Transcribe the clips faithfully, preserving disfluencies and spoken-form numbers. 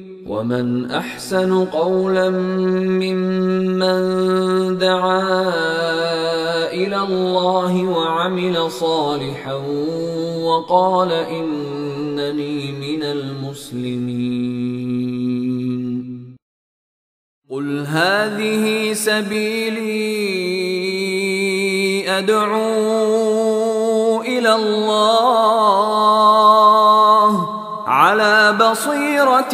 ومن أحسن قولا ممن دعا إلى الله وعمل صالحا وقال إنني من المسلمين. قل هذه سبيلي أدعو إلى الله على بصيرة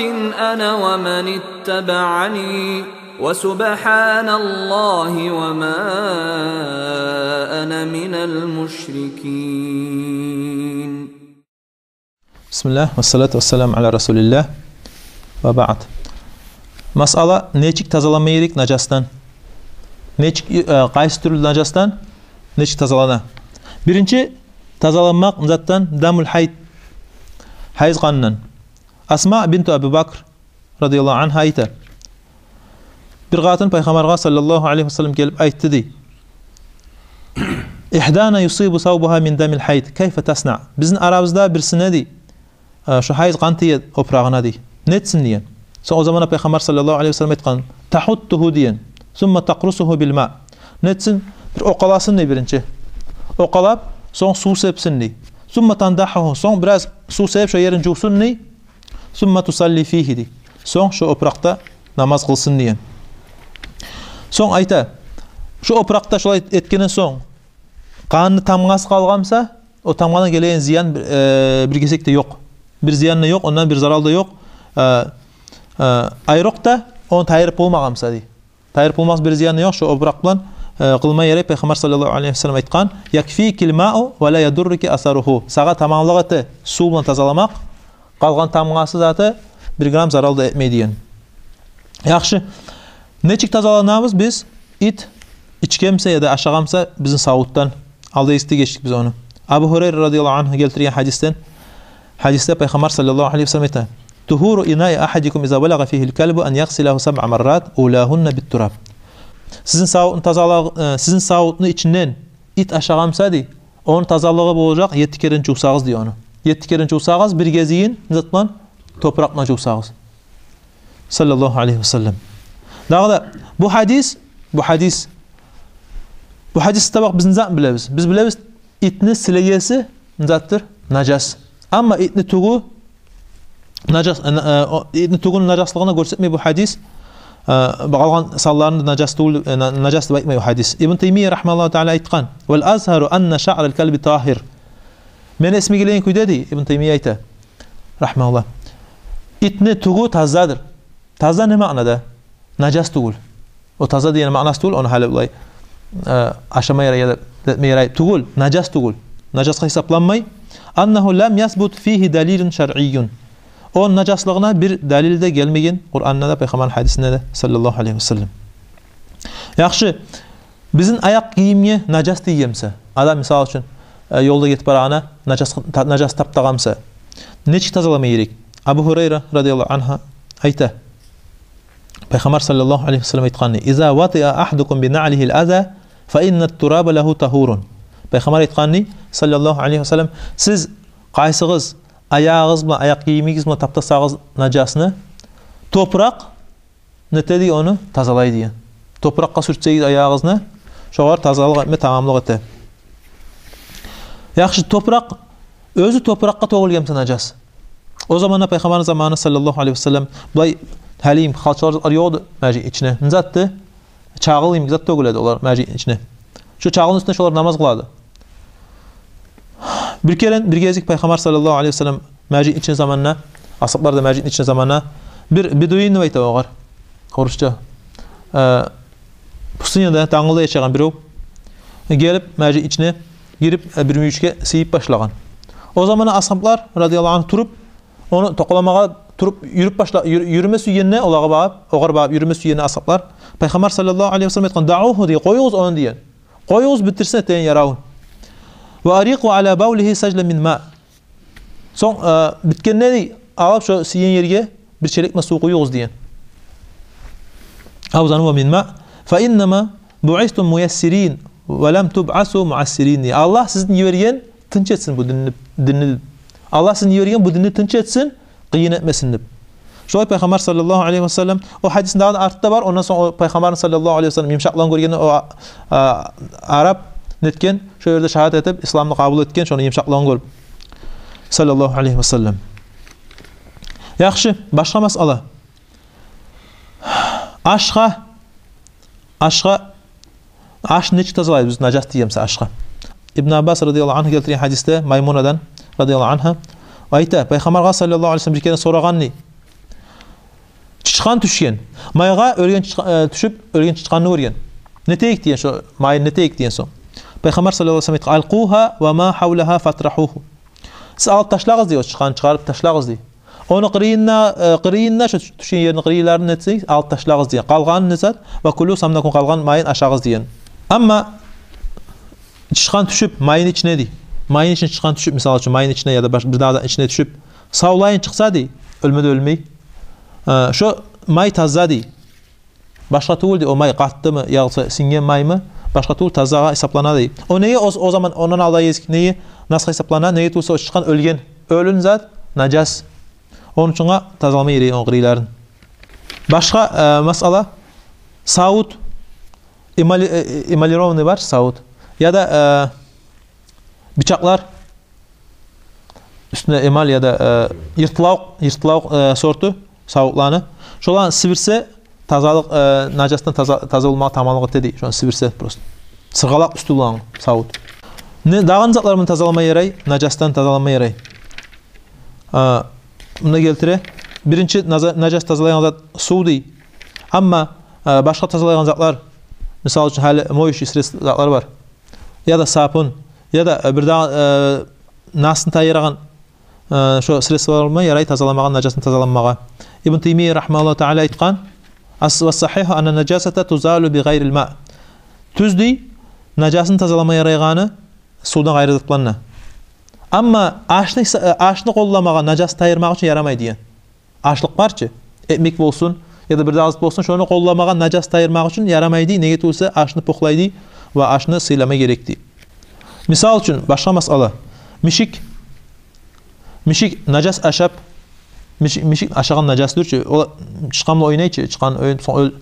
أنا ومن اتبعني وسبحان الله وما أنا من المشركين. Бисмиллагь, вассалату вассаламу аля расулиллагь. Ва баъд. Масъала: нечик тазаланма герек нажасдан? Нечик, э, къайсы тюрлю нажасдан нечик тазалана? Биринчи тазаланмакъ затдан дамул гьайд, гьайз къанындан. Асма бинту Абу Бакр радияллагьу ангьа айта: бир къатын Пайхаммаргъа саллаллагьу алайгьи ва саллам гелип айтды дей: «Игьдана юсибу савбугьа мин дамил гьайд, кайфа таснаъ?» Бизин арабызда бирисине дей, э, шо гьайз къан тие опурагъына дей. Нетсин деген. Сонг о заманда Пайхаммар саллаллагьу алайгьи ва саллам айтгъан: «Тагьуттугьу», деген. «Сумма такърусугьу бил маъ». Нетсин, бир окъаласын дей биринчи. Окъалап, сонг сув сепсин дей. «Сумма тандагьугьу», сонг бираз сув сеп шо ерин жувсун дей. «Сумма тусалли фигьи», дей. Сонг шо опуракъда намаз къылсын деген. Сонг айта: шо опуракъда шолай этгенден сонг, къанны тамгъасы къалгъан буса, о тамгъадан гелеген зиян, э, бир гесек де ёкъ. Бир зиян да ёкъ, ондан бир зарал да ёкъ. Э, э, айрокъда ону тайдырып болмагъан буса дей. Тайдырып болмас бир зияны ёкъ, шо опуракъ булан, э, къылма ярай. Пайхаммар саллаллагьу алайгьи ва саллам айтгъан: «Якфикил маъу ва ла ядурруки асаругьу». Сагъа тамамлыкъ эте сув булан тазаламакъ, къалгъан тамгъасы заты бир грамм зарал да этмей деген. Яхшы. Нечик тазаланабыз биз? Ит ичген буса яда ашагъан буса бизин савутдан. Алда эсде гечдик биз ону. Абу Гьурайра радияллагьу ангьу гелтирген гьадисден, гьадисде Пайхаммар саллаллагьу алайгьи ва саллам айта: «Тугьуру инаи агьадикум иза валагъа фигьил калбу ан ягъсилагьу сабъа маррат, улягьунна бит тураб». Сизин савутну тазалыгъы, э, сизин савутну ичинден ит ашагъан буса дей, ону тазалыгъы болажакъ, етти керен жувсагъыз дей ону. Етти керен жувсагъыз, бир гезигин зат булан, топуракъ булан жувсагъыз. Саллаллагьу алайгьи ва саллам. Дагъы да бу гьадис, бу гьадис, бу гьадис табакъ биз не зат билебиз? Биз билебиз, итни силегеси не затдыр? Нажас. Амма итни тюгю нажас, э, э, о, итни тюгюню нажаслыгъын гёрсетмей бу гьадис, э, къалгъан санларын да нажас тюгюл, э, на-, нажас деп айтмай бу гьадис. Ибн Таймия рагьимагьуллагьу таала айтгъан: «Вал азгьару анна шаърал калби тагьир». Мени эсиме гелеген кюйде дей, Ибн Таймия айта, рагьимагьуллагь, итни тюгю тазадыр. Таза не маънада? Нажас тюгюл. О таза деген маънасы тюгюл, ону гьали булай, э, ашама ярай яда этме ярай тюгюл, нажас тюгюл. Нажасгъа гьисапланмай. «Аннагьу лам ясбут фигьи далилун шаръийюн». Ону нажаслыгъына бир далил де гелмеген Къуранда да, Пайхаммарны гьадисинде де, саллаллагьу алайгьи ва саллам. Яхшы. Бизин аякъ гийимге нажас тийген буса, адам, мисал учун, э, ёлда гетип барагъанда нажас, та-, нажас таптагъан буса, нечик тазалама герек? Абу Гьурайра радияллагьу ангьу айта, Пайхаммар саллаллагьу алайгьи ва саллам айтгъан: «Иза ватиа агьадукум би наълигьил аза, фа иннат тураба лагьу тагьурун». Пайхаммар айтгъан, саллаллагьу алайгьи ва саллам: «Сиз къайсыгъыз аягъыгъыз булан, аякъ гийимигиз булан таптасагъыз нажасны, топуракъ нете дей, ону тазалай дей. Топуракъгъа сюртсегиз аягъыгъызны, шогъар тазалыкъ этме тамамлыкъ эте». Яхшы, топуракъ, оьзю топуракъгъа тёгюлген буса нажас. О заманда, Пайхаммарны заманы, саллаллагьу алайгьи ва саллам, булай гьалим халчалар ёкъ эди межитни ичине. Не затды? Чагъыл йимик зат тёгюле эди олар межитни ичине. Шо чагъылны уьстюнде шолар намаз къыла эди. Бир керен, бир гезик Пайхаммар саллаллагьу алайгьи ва саллам межитни ичинде заманда, асгьаблар да межитни ичинде заманда, бир бедуин деп айта огъар орусча, э, пустыняда, данглада яшагъан бирев гелип, межитни ичине гирип, э, бир мюйюшге сыйып башлагъан. О заманда асгьаблар, радияллагьу ангьу, туруп, ону токъаламагъа туруп, юрюп башла-, юр-, юрюме сюйгенде, олагъа багъып, огъар багъып юрюме сюйгенде асгьаблар, Пайхаммар саллаллагьу алайгьи ва саллам айтгъан: «Даъугьу», — дей, — «къоюгъуз ону», — деген. «Къоюгъуз битирсин этеген яравун». «Ва арикъу аля бавлигьи сажлан мин маъ». Сонг, э, битгенде, дей, алып шо сийген ерге бир челекме сув къуюгъуз, деген. «Ав зануба мин маъ, фа иннама буъистум муяссирин, ва лам тубъасу муъассирин», — дей. Аллагь сизин йиберген тынч этсин бу динни, динни. Аллагь сизин йиберген бу динни тынч этсин, къыйын этмесин деп. Шолай Пайхаммар саллаллагьу алайгьи ва саллам, о гьадисни дагъы да артында бар, ондан сонг о Пайхаммарны саллаллагьу алайгьи ва саллам йымышакълыгъын гёргенде, о, а, а, араб нетген, шо ерде шагьадат этип, исламны къабул этген, шону йымышакълыгъын гёрюп. Саллаллагьу алайгьи ва саллам. Яхшы, башгъа масъала. Ашгъа, ашгъа, ашны нечик тазалайбыз биз, нажас тийгенсе ашгъа? Ибн Аббас радияллагьу ангьу гелтирген гьадисде Маймунадан радияллагьу ангьа, айта, Пайхаммаргъа саллаллагьу алайгьи ва саллам бир керен сорагъан дей. Чычкъан тюшген. Майгъа оьлген чычкъа-, э, тюшюп, оьлген чычкъанны гёрген. Нетейик деген, шо майын нетейик деген сонг. Пайхаммар саллаллагьу алайгьи ва саллам айтгъан: «Алкъугьа ва ма гьавлагьа фатрагьугьу». Сиз алып ташлагъыз дей, о чычкъанны чыгъарып ташлагъыз дей. Ону къырыйында, э, къырыйында, шо тюшген ерни къырыйларын нетсегиз, алып ташлагъыз деген. Къалгъанын не зат? «Ва кулу», сомнан сонг къалгъан майын ашагъыз деген. Амма чычкъан тюшюп, майын ичине дей. Майын ичине чычкъан тюшюп, мисал учун, майын ичине яда баш-, бир дагъы да ичине тюшюп, савлайын чыкъса дей, оьлме де оьлмей. Э, шо май таза дей. Башгъа тюгюл дей, о май къаттымы, ягъса сингген маймы, башгъа тюгюл, тазагъа гьисаплана дей. О неге о, о заман ондан алда гезик неге насгъа гьисаплана, неге тюгюлсе о чычкъан оьлген, оьлюн зат, нажас. Ону учун да тазалама герек ону къырыйларын. Башгъа, э, масъала, савут, эмали-, э, э, эмалированный бар савут. Яда, э, бичакълар, уьстюнде эмаль яда, э, йыртылавукъ, йыртылавукъ, э, сорту савутланы. Шоланы сибирсе, тазалыкъ, э, нажасдан таза, таза болмагъа тамамлыкъ эте дей. Шону сибирсе просто. Сыргъалакъ уьстю булан савут. Не, дагъы не затлар булан тазалама ярай, нажасдан тазалама ярай? А, муну гелтире. Биринчи наза-, нажас тазалайгъан зат сув дей. Амма, а, башгъа тазалайгъан затлар, мисал учун, гьали моющий средство затлар бар. Яда сапун, яда, э, бир дагъы, э, насны тайдырагъан, э, шо средстволар булан ярай тазаламагъа, нажасны тазаламагъа. Ибн Таймия рагьимагьуллагьу таала айтгъан: «Ас-, ва сагьигьу анна нажасата тузалу би гъайрил ма». Тюз дей, нажасны тазалама ярайгъаны сувдан къайры зат булан да. Амма ашны са-, э, ашны къолламагъа нажасны тайдырмакъ учун ярамай деген. Ашлыкъ бар чы, экмек болсун, яда бир дагъы зат болсун, шону къолламагъа нажас тайдырмакъ учун ярамай дей, неге тюгюлсе ашны пухлай дей ва ашны сыйлама герек дей. Мисал учун, башгъа масъала. Мишик, мишик нажас ашап, мишик, мишик ашагъан нажас дюр чю, о чычкъан булан ойнай чы, чычкъан оьл-, сонг оьл-,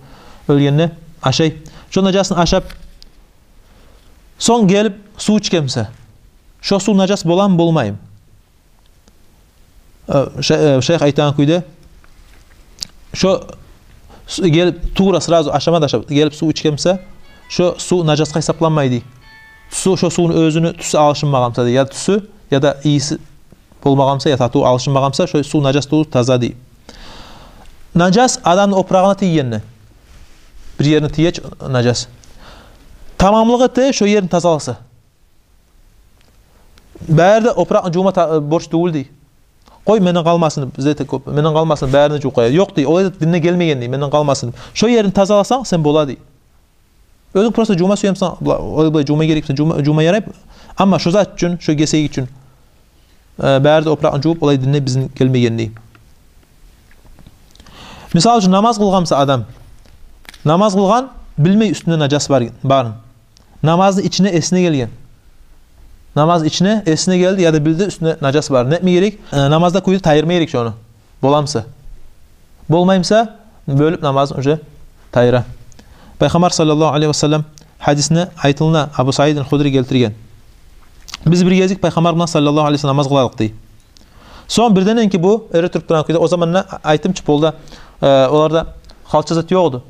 оьлгенде ашай. Шо нажасны ашап, сонг гелип сув ичгенсе, шо сув нажас боламы, болмаймы? Э, ше-, э, шайх айтагъан кюйде, шо су-, гелип, тувра сразу ашама да ашап, гелип сув ичгенсе, шо сув нажасгъа гьисапланмай дей. Сув, шо сувну оьзюню тюсю алышынмагъан буса дей, я тюсю, яда ийиси болмагъан буса, я татыву алышынмагъан буса, шо сув нажас тюгюл, таза дей. Нажас адамны опурагъына тийгенде, бир ерине тие чи нажас, тамамлыкъ эте шо ерин тазаласа. Бары да опуракъны жувма та-, борч тюгюл дей. Къой, менден къалмасын, бизде де кёп, менден къалмасын, барын да жувуп къоя. Ёкъ дей, олай да динде гелмеген дей, менден къалмасын. Шо ерин тазаласанг, сен бола дей. Оьзюнг просто жувма сюемсен, бла-, олай-булай жувма герекмисен, жувма, жувма ярай. Амма шо зат учун, шо гесек учун, э, бары да опуракъны жувуп, олай динде бизин гелмеген дей. Мисал учун, намаз къылгъан буса адам. Намаз къылгъан, билмей уьстюнде нажас бар, барын. Намазны ичинде эсине гелген. Намаз ичинде эсине гелди, яда билди уьстюнде нажас бар. Не этме герек? Э, намазда кюйде тайдырма герек шону. Боламса. Болмаймса, бёлюп намазын уже тайдыра. Пайхаммар саллаллагьу алайгьи ва саллам гьадисинде айтылына, Абу Саид аль-Худри гелтирген. Биз бир гезик Пайхаммар булан саллаллагьу алайгьи ва саллам намаз къыла эдик дей. Сонг бирденен ки бу эретуруп турагъан кюйде, о заманда а-, айтдым чы, полда, э, оларда халча зат ёкъ эди.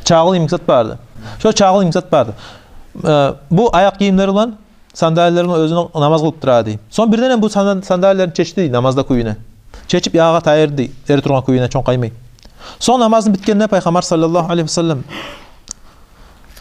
Чагъыл йимик зат бар эди. Шо чагъыл йимик зат бар эди. Э, бу аякъ гийимлери булан, сандалиялары булан оьзюню намаз къылып тура эди дей. Сонг бирденен бу санда-, сандалияларын чечди дей намазда кюйюне. Чечип ягъагъа тайдырды дей, эретургъан кюйюне чонкъаймай. Сонг намазны битгенде Пайхаммар саллаллагьу алайгьи ва саллам,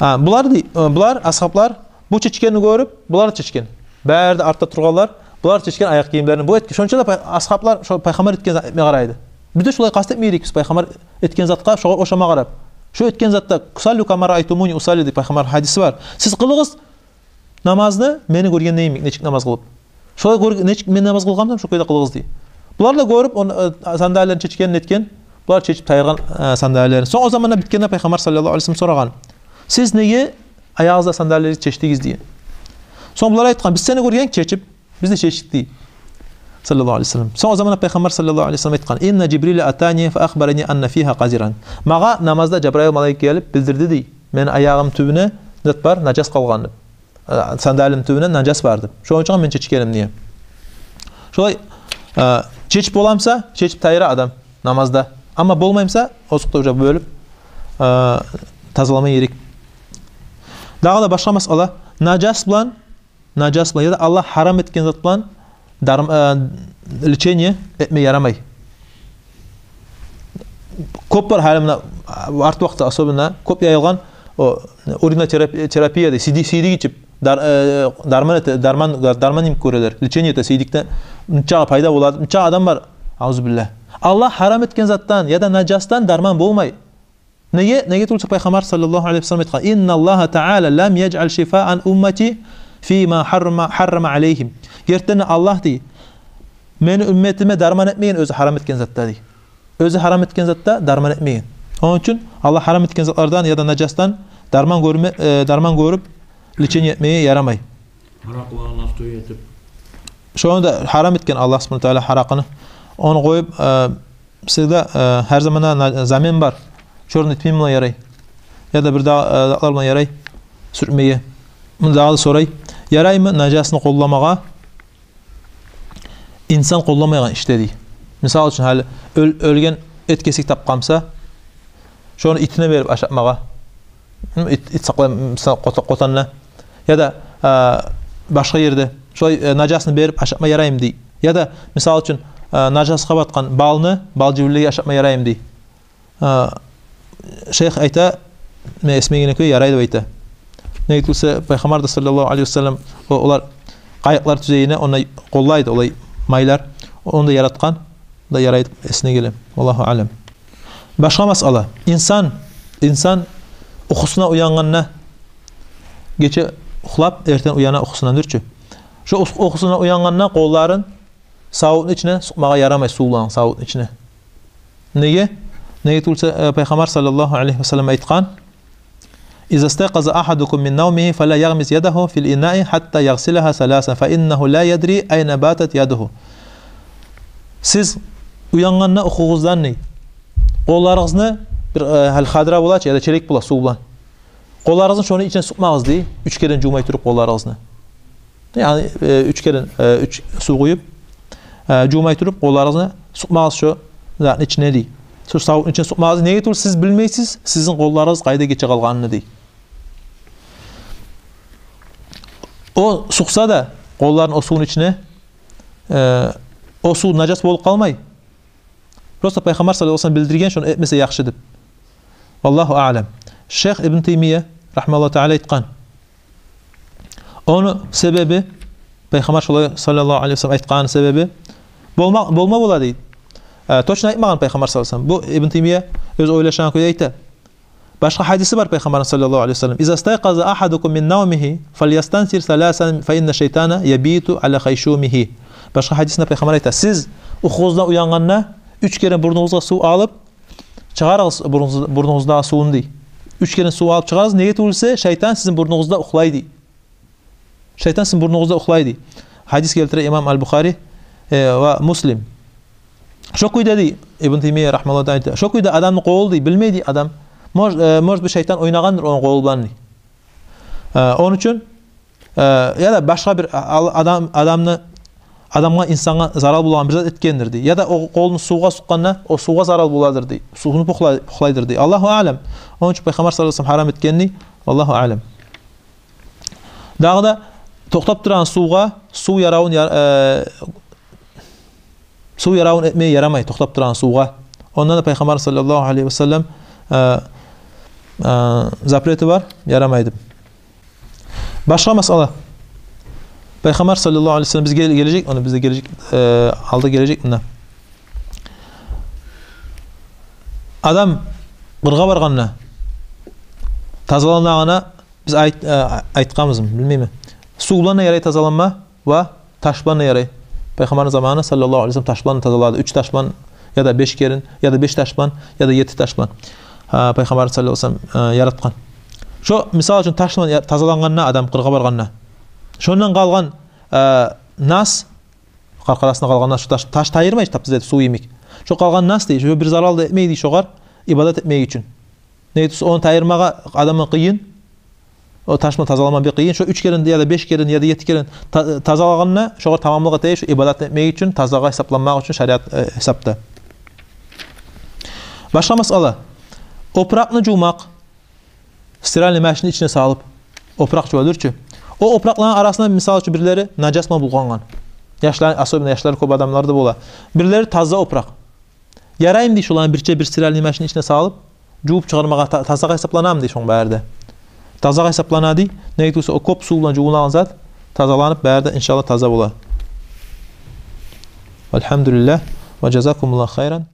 а, булар дей, э, булар, асгьаблар, бу чечгенни гёрюп, булар да чечген. Бары да артда тургъанлар, булар чечген аякъ гийимлерин. Бу этген, шонча да пай-, асгьаблар шо Пайхаммар этген зат этме къарай эди. Биз де шолай къаст этме герекбиз Пайхаммар этген затгъа, шогъар ошама къарап. Шо этген затда, «Саллу кама раайтумуни усалли» деп Пайхаммар гьадиси бар. Сиз къылыгъыз намазны мени гёргенде йимик, нечик намаз къылып. Шолай гёр-, нечик мен намаз къылгъан бусам, шо кюйде къылыгъыз дей. Булар да гёрюп, он-, э, сандалияларын чечген, нетген, булар чечип тайдыргъан, э, сандалияларын. Сонг о заманда битгенде Пайхаммар саллаллагьу алайгьи ва саллам сорагъан: «Сиз неге аягъыгъызда сандалияларыгъызны чечдигиз?» деген. Сонг булар айтгъан: «Биз сени гёргенек чечип, биз де чечдик» дей. саллаллагьу алайгьи ва саллам. Сонг о заманда Пайхаммар саллаллагьу алайгьи ва саллам айтгъан: «Инна Жибрила атани фа ахбарани анна фигьа къазиран». Магъа намазда Жабраил малайик гелип билдирди дей, мени аягъым тюбюнде зат бар, нажас къалгъан деп. Э, сандалим тюбюнде нажас бар деп. Шону учун мен чечгеним дей. Шолай, э, чечип боламса, чечип тайыра адам намазда. Амма болмаймса, озокъда, уже бёлюп, э, тазалама герек. Дагъы да башгъа масъала. Нажас булан, нажас булан яда Аллагь гьарам этген зат булан дарм-, э, лечение этме ярамай. Кёп бар гьали муна, арт вакътиде особенно кёп яйылгъан о уринотерапи-, терапия дей, сийди-, сийдик ичип, дар-, э, дарман эте, дарман, дарман йимик гёрелер. Лечение эте сийдикден, нечакъы пайда болады, нечакъы адам бар, аузубилла. Аллагь гьарам этген затдан яда нажасдан дарман болмай. Неге? Неге тюгюлсе Пайхаммар саллаллагьу алайгьи ва саллам айтгъан: «Инналлагьа таала лам яжъал шифаа уммати фима гьаррама, гьаррама алайгьим». Гертиден Аллагь дей, мени умметиме дарман этмеген оьзю гьарам этген затда дей. Оьзю гьарам этген затда дарман этмеген. Ону учун Аллагь гьарам этген затлардан яда нажасдан дарман гёрме-, э, дарман гёрюп, лечение этмеге ярамай. Гьаракъылагъа настой этип. Шону да гьарам этген Аллагь субгьанагьу ва таала, гьаракъыны. Ону къоюп, э, сизде, э, гьар заманда на-, замен бар. Чёрный тмим булан ярай. Яда бир да, э, затлар булан ярай сюртмеге. Муну дагъы да сорай. Яраймы нажасны къолламагъа инсан къолламайгъан ишде дей? Мисал учун, гьали оьл-, оьлген эт кесек тапгъанса, шону итине берип ашатмагъа. Ит, ит сакълай, мисал, къота-, къотанда. Яда, а, башгъа ерде. Шолай, э, нажасны берип ашатма яраймы дей. Яда, мисал учун, а, нажасгъа батгъан балны бал жибинлеге ашатма яраймы дей. А, шейх айта, мен эсиме гелген кюйде ярай деп айта. Неге тюгюлсе, Пайхаммар да саллаллагьу алайгьи ва саллам, о-, олар къайыкълар тюзегенине онда къоллай эди, олай майлар. Ону да яратгъан, да ярай деп эсине геле. Валлагьу аълам. Башгъа масъала. Инсан, инсан юхусуна уянгъанда, гече юхлап, эртен уяна юхусундан, дюр чю. Шо юх-, юхусуна уянгъанда къолларын савутну ичине сукъмагъа ярамай, сувланы савутну ичине. Неге? Неге тюгюлсе, э, Пайхаммар саллаллагьу алайгьи ва саллам айтгъан: «Иза стайкъаза агьадукум мин навмигьи фала ягъмис ядагьу фил инагьи гьатта ягъсилагьа саласан, фа иннагьу ла ядри айна батат ядугьу». Сиз уянгъанда юхугъуздан дей, къолларыгъызны бир, э, гьали хадра бола чы, яда челек бола сув булан. Къолларыгъызны шону ичине сукъмагъыз дей, уьч керен жувмай туруп къолларыгъызны. Яни, э, уьч керен, э, уьч сув къуюп, э, жувмай туруп къолларыгъызны сукъмагъыз шо затны ичине дей. Шо савутну ичине сукъмагъыз. Неге тюгюл сиз билмейсиз сизин къолларыгъыз къайда гече къалгъанын дей. О сукъса да къолларын о сувну ичине, э, о сув нажас болуп къалмай. Просто Пайхаммар саллаллагьу алайгьи ва саллам билдирген шону этмесе яхшы деп. Валлагьу аълам. Шейх Ибн Таймия рагьимагьуллагьу таала айтгъан. Ону себеби, Пайхаммар шолай саллаллагьу алайгьи ва саллам айтгъан себеби, болма, болма бола дей. Э, точно айтмагъан Пайхаммар саллаллагьу алайгьи ва саллам. Бу Ибн Таймия оьзю ойлашгъан кюйде айта. Башгъа гьадиси бар Пайхаммарны саллаллагьу алайгьи ва саллам: «Иза стайкъаза агьадукум мин навмигьи фальястансир саласан, фа инна шайтана ябиту аля хайшумигьи». Башгъа гьадисинде Пайхаммар айта: «Сиз юхугъуздан уянгъанда уьч керен бурнугъузгъа сув алып чыгъарыгъыз, бурнугъуз-, бурнугъуздагъы сувну», – дей. «Уьч керен сув алып чыгъарыгъыз, неге тюгюлсе шайтан сизин бурнугъузда юхлай», – дей. «Шайтан сизин бурнугъузда юхлай», – дей. Гьадис гелтире имам Аль-Бухари, э, ва Муслим. Шо кюйде дей, Ибн Таймия рагьимагьуллагьу таала айта, шо кюйде адамны къолу дей, билмей дей адам. Мож-, э, может быть, шайтан ойнагъандыр ону къолу булан дей. Э, ону учун, э, яда башгъа бир а-, ал-, адам, адамны, адамгъа, инсангъа зарал болагъан бир зат этгендир дей. Яда о къолун сувгъа сукъгъанда, о сувгъа зарал боладыр дей. Сувну пухлай-, пухлайдыр дей. Аллагьу аълам. Ону учун Пайхаммар саллаллагьу алайгьи ва саллам гьарам этген дей. Аллагьу аълам. Дагъы да токътап турагъан сувгъа, сув яравун яр-, э, сув яравун этмеге ярамай токътап турагъан сувгъа. Ондан да Пайхаммар саллаллагьу алайгьи ва саллам, э, э, запрети бар, ярамай деп. Башгъа масъала. Пайхаммар саллаллагьу алайгьи ва саллам бизге гел-, гележек, ону бизде гележек, э, алда гележек мунда. Адам къыргъа баргъанда тазаланагъына биз айт-, э, айтгъанбызмы, билмеймен. Сув булан да ярай тазаланма ва таш булан да ярай. Пайхаммарны заманы саллаллагьу алайгьи ва саллам таш булан тазалады. Уьч таш булан, яда беш керен, яда беш таш булан, яда етти таш булан. Гьа, Пайхаммар саллаллагьу алайгьи ва саллам, э, яратгъан. Шо, мисал учун, таш булан я-, тазалангъанда адам къыргъа баргъанда, шондан къалгъан, э, нас Къаркъарасына къалгъан нас, таш, таш тайдырмай тапсыз этип сув йимик. Шо къалгъан нас дей, шо бир зарал да этмей дей шогъар, ибадат этмек учун. Неге тюгюл эсе, ону тайдырмагъа адамны къыйын. О ташны тазалама бир къыйын. Шо уьч керен яда беш керен яда етти керен та-, тазалагъанда, шогъар тамамлыкъ эте, шо ибадат этмек учун, тазагъа гьисапланмакъ учун шариат, э, гьисапда. Башгъа масъала. Опуракъны жувмакъ. Стиральный машинни ичине салып, опуракъ жувадыр чы. О опуракъланы арасында, мисал учун, бирлери нажасман булгъангъан. Яшлар, особенно яшлар, кёп адамларда бола. Бирлери таза опуракъ. Яраймы дей шоланы бирче бир стиральный машинни ичине салып, жувуп чыгъармагъа, та-, тазагъа гьисапланамы дей шону бары да? Тазагъа гьисаплана дей. Неге тюгюл эсе, о кёп сув булан жувулагъан зат тазаланып, бары да, иншаллагь, таза бола. Альгьамдулиллагь ва жазакумуллагьу хайран.